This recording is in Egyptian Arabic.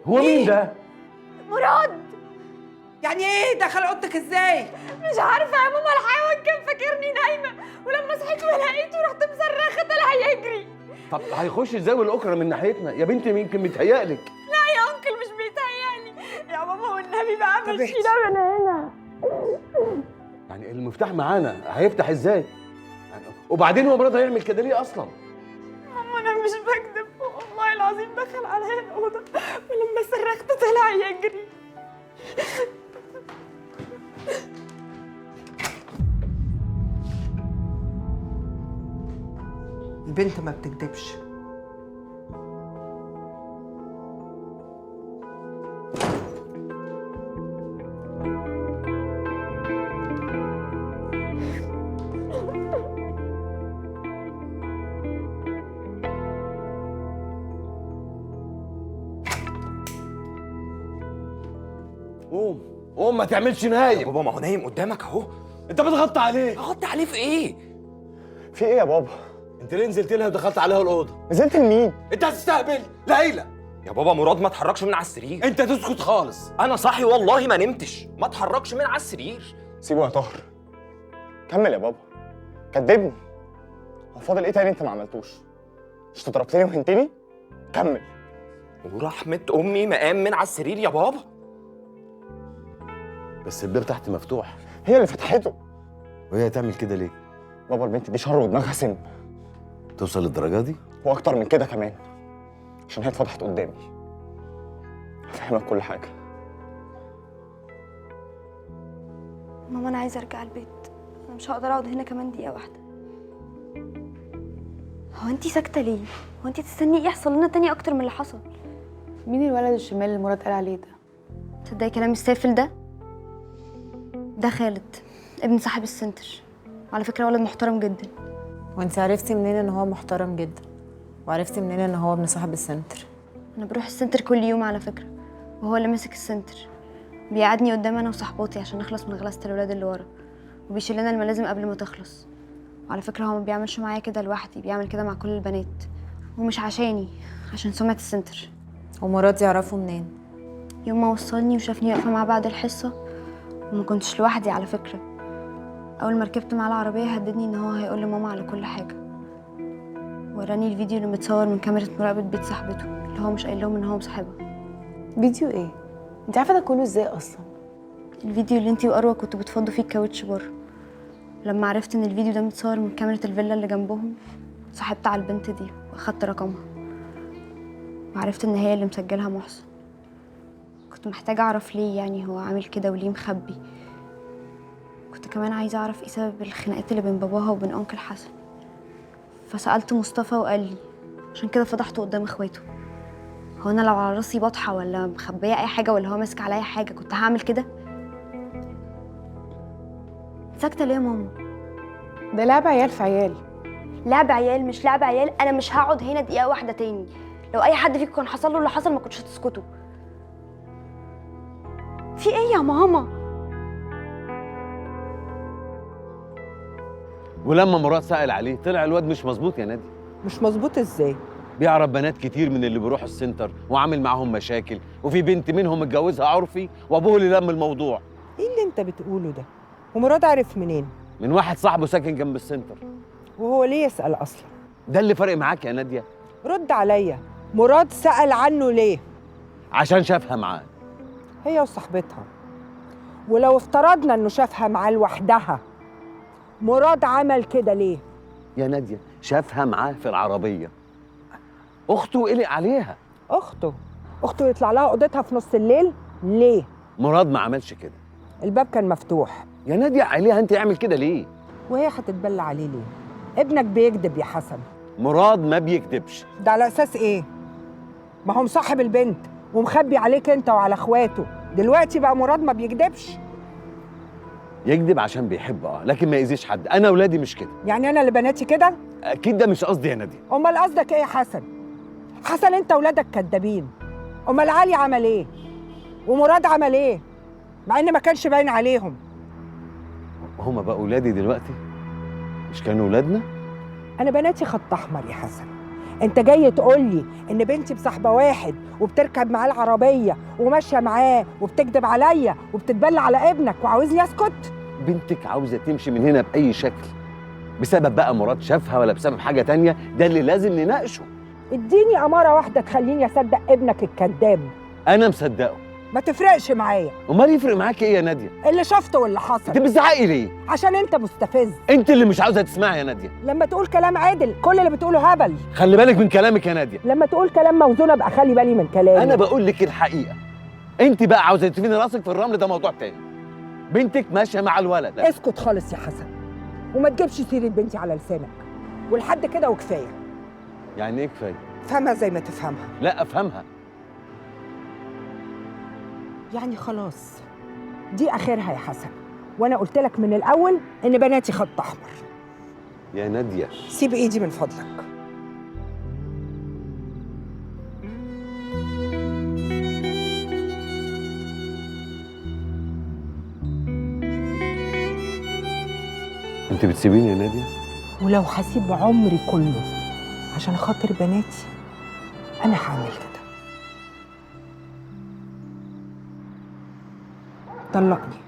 هو مين ده؟ مراد. يعني ايه دخل اوضتك ازاي؟ مش عارفه يا ماما، الحيوان كان فاكرني نايمة، ولما صحيت ولقيته رحت مصرخه طلع يجري. طب هيخش ازاي والاكره من ناحيتنا؟ يا بنتي يمكن متهيألك. لا يا انكل مش بيتهيألي يا ماما، والنبي بقى مشينا من هنا. يعني المفتاح معانا، هيفتح ازاي؟ يعني وبعدين هو مراد هيعمل كده ليه اصلا؟ ماما انا مش بكذب والله العظيم، دخل عليا الاوضة ولما صرخت طلع يجري. البنت ما بتكدبش. قوم قوم، ما تعملش نايم. يا بابا ما هو نايم قدامك اهو. انت بتغطي عليه. اغطي عليه في ايه؟ في ايه يا بابا؟ انت ليه نزلت لها ودخلت عليها الاوضة؟ نزلت لمين؟ انت هتستهبل؟ ليلى. يا بابا مراد ما اتحركش من على السرير. انت تسكت خالص. انا صاحي والله ما نمتش، ما اتحركش من على السرير. سيبه يا طاهر. كمل يا بابا، كدبني. هو فاضل ايه تاني انت ما عملتوش؟ مش ضربتني وهنتني؟ كمل. ورحمة امي ما قام من على السرير يا بابا. بس الباب تحت مفتوح. هي اللي فتحته. وهي تعمل كده ليه؟ بابا البنت دي شر ودماغها سم. توصل للدرجة دي؟ واكتر من كده كمان، عشان هي اتفضحت قدامي. هفهمك كل حاجة. ماما انا عايزه ارجع البيت، انا مش هقدر اقعد هنا كمان دقيقة واحدة. هو انتي ساكته ليه؟ هو انتي تستني ايه يحصل لنا تاني اكتر من اللي حصل؟ مين الولد الشمال اللي مراد قال عليه ده؟ تصدقي كلام السافل ده؟ ده خالد ابن صاحب السنتر، وعلى فكرة ولد محترم جدا. وانت عرفتي منين ان هو محترم جدا؟ وعرفتي منين ان هو ابن صاحب السنتر؟ انا بروح السنتر كل يوم على فكرة، وهو اللي ماسك السنتر. بيقعدني قدام انا وصاحباتي عشان نخلص من غلاسه الولاد اللي ورا، وبيشيل لنا الملازم قبل ما تخلص. وعلى فكرة هو ما بيعملش معايا كده لوحدي، بيعمل كده مع كل البنات، ومش عشاني، عشان سمعه السنتر. ومراد يعرفه منين؟ يوم ما وصلني وشافني واقفة مع بعد الحصة، وما كنتش لوحدي على فكرة. اول ما ركبت معاه العربية هددني ان هو هيقول لماما على كل حاجة. وراني الفيديو اللي متصور من كاميرا مراقبة بيت صاحبته، اللي هو مش قايل لهم ان هو مصاحبها. فيديو ايه؟ انت عارفه ده كله ازاي اصلا؟ الفيديو اللي انتي واروى كنتوا بتفضوا فيه الكاوتش بره. لما عرفت ان الفيديو ده متصور من كاميرا الفيلا اللي جنبهم، صاحبت على البنت دي واخدت رقمها، وعرفت ان هي اللي مسجلها محسن. كنت محتاجه اعرف ليه يعني هو عامل كده وليه مخبي. كنت كمان عايزه اعرف ايه سبب الخناقات اللي بين باباها وبين انكل حسن. فسالت مصطفى وقال لي، عشان كده فضحته قدام اخواته. هو انا لو على راسي بطحه ولا مخبيه اي حاجة ولا هو ماسك عليا حاجة كنت هعمل كده؟ ساكته ليه يا ماما؟ ده لعب عيال في عيال. لعب عيال مش لعب عيال، انا مش هقعد هنا دقيقة واحدة تاني. لو اي حد فيكم كان حصل له اللي حصل ما كنتش هتسكتوا. في ايه يا ماما؟ ولما مراد سأل عليه طلع الواد مش مظبوط يا نادي. مش مظبوط ازاي؟ بيعرف بنات كتير من اللي بيروحوا السنتر وعامل معاهم مشاكل، وفي بنت منهم اتجوزها عرفي وابوه اللي لم الموضوع. ايه اللي انت بتقوله ده؟ ومراد عرف منين؟ من واحد صاحبه ساكن جنب السنتر. وهو ليه يسأل اصلا؟ ده اللي فرق معاك يا ناديه؟ رد عليا، مراد سأل عنه ليه؟ عشان شافها معاه هي وصاحبتها. ولو افترضنا انه شافها معاه لوحدها، مراد عمل كده ليه؟ يا ناديه شافها معاه في العربية، اخته قلق عليها. اخته؟ اخته يطلع لها اوضتها في نص الليل ليه؟ مراد ما عملش كده. الباب كان مفتوح. يا ناديه عليها انت اعمل كده ليه؟ وهي هتتبلى عليه ليه؟ ابنك بيكذب يا حسن. مراد ما بيكذبش. ده على اساس ايه؟ ما هو مصاحب البنت ومخبي عليك انت وعلى اخواته، دلوقتي بقى مراد ما بيكذبش؟ يكذب عشان بيحب لكن ما يأذيش حد. انا ولادي مش كده. يعني انا اللي بناتي كده؟ اكيد ده مش قصدي يا ناديه. امال قصدك ايه يا حسن؟ حسن انت ولادك كدابين. امال علي عمل ايه؟ ومراد عمل ايه؟ مع ان ما كانش باين عليهم. هما بقوا ولادي دلوقتي؟ مش كانوا ولادنا؟ انا بناتي خط احمر يا حسن. انت جاي تقول لي ان بنتي مصاحبه واحد وبتركب معاه العربية وماشية معاه وبتكذب عليا وبتتبلى على ابنك وعاوزني اسكت؟ بنتك عاوزه تمشي من هنا باي شكل، بسبب بقى مراد شافها ولا بسبب حاجة تانية، ده اللي لازم نناقشه. اديني اماره واحدة تخليني اصدق ابنك الكذاب. انا مصدقه. ما تفرقش معايا. امال يفرق معاكي ايه يا ناديه؟ اللي شفته واللي حصل. انت بتزعقي ليه؟ عشان انت مستفز. انت اللي مش عاوزه تسمعي يا ناديه. لما تقول كلام عادل كل اللي بتقوله هبل. خلي بالك من كلامك يا ناديه. لما تقول كلام موزون ابقى خلي بالي من كلامي. انا بقول لك الحقيقة. انت بقى عاوزه تدفني راسك في الرمل، ده موضوع تاني. بنتك ماشية مع الولد. اسكت خالص يا حسن وما تجيبش سيره بنتي على لسانك، ولحد كده وكفاية. يعني ايه كفاية؟ افهمها زي ما تفهمها. لا افهمها. يعني خلاص دي اخرها يا حسن، وانا قلت لك من الاول ان بناتي خط احمر. يا ناديه سيب ايدي من فضلك. انت بتسيبيني يا ناديه؟ ولو هسيب عمري كله عشان خاطر بناتي انا هعمل كده. طلقني.